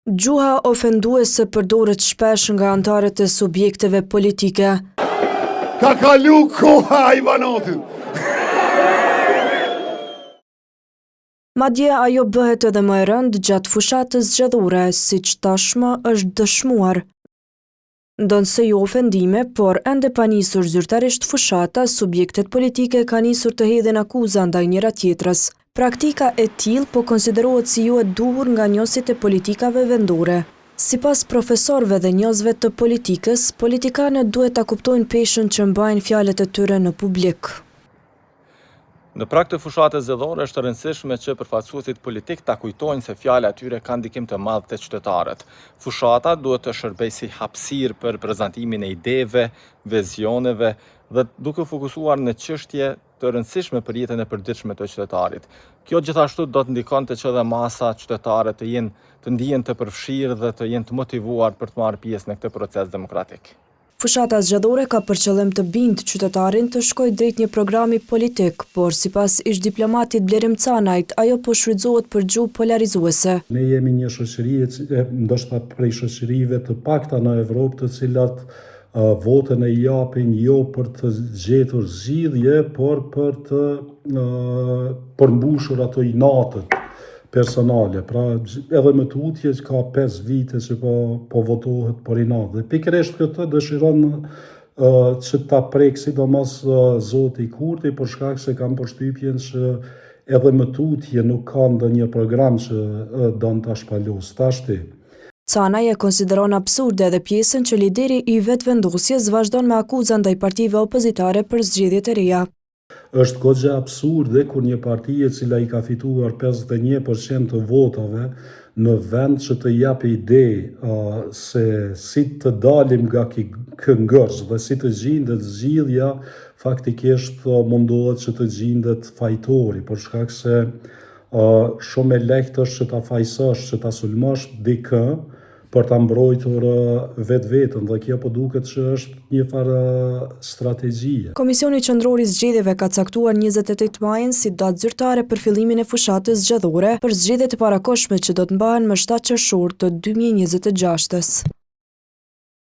Gjuha ofenduese përdoret shpesh nga anëtarët e subjekteve politike. Ka kalu koha e hajvanatit. Madje ajo bëhet edhe më e rëndë gjatë fushatës zgjedhore, siç tashmë është dëshmuar. Ndonëse jo ofendime, por ende pa nisur zyrtarisht fushata, subjektet politike kanë nisur të hedhin akuza ndaj njëra-tjetrës. Praktika e tillë po konsiderohet si jo e duhur nga njohësit e politikave vendore. Sipas profesorëve dhe njohësve të politikës, politikanët duhet ta kuptojnë peshën që mbajnë fjalët e tyre në publik. Në prag të fushatës zgjedhore është e rëndësishme që përfaqësuesit politikë ta kujtojnë se fjala e tyre ka ndikim të madh te qytetarët. Fushata duhet të shërbejë si hapësirë për prezantimin e ideve, vizioneve dhe duke u fokusuar në çështje të rëndësishme për jetën e përditshme të qytetarit. Kjo gjithashtu do të ndikonte që edhe masa qytetare të jenë të ndihen të përfshirë dhe të jenë të motivuar për të marrë pjesë në këtë proces demokratik. Fushata zgjedhore ka për qëllim të bindë qytetarin të shkojë drejt një programi politik, por sipas ish-diplomatit Blerim Canajt, ajo po shfrytëzohet për gjuhë polarizuese. Ne jemi një shoqëri, ndoshta prej shoqërive të pakta në Evropë të cilat votën e japin jo për të gjetur zgjidhje, por për të përmbushur ato inatet personale. Pra, edhe më tutje ka 5 vite që po, po votohet për inat. Dhe pikërisht këtë dëshiron uh, që ta prek sidomos uh, zoti Kurti, për shkak se kam përshtypjen që edhe më tutje nuk ka ndonjë program që uh, don ta shpalos. Tashti. Canaj e konsideron absurde edhe pjesën që lideri i Vetëvendosjes vazhdon me akuza ndaj partive opozitare për zgjedhjet e reja. Është goxha absurde kur një parti e cila i ka fituar 51% të votave në vend që të japë ide se si të dalim nga ky ngërç dhe si të gjindet zgjidhja, faktikisht mundohet që të gjindet fajtori, për shkak se shumë e lehtë është që ta fajësosh, që ta sulmosh dikë, për ta mbrojtur vetveten dhe kjo po duket që është një farë strategjie. Komisioni Qendror i Zgjedhjeve ka caktuar 28 majin si datë zyrtare për fillimin e fushatës zgjedhore për zgjedhjet e parakohshme që do të mbahen më 7 qershor të 2026-ës.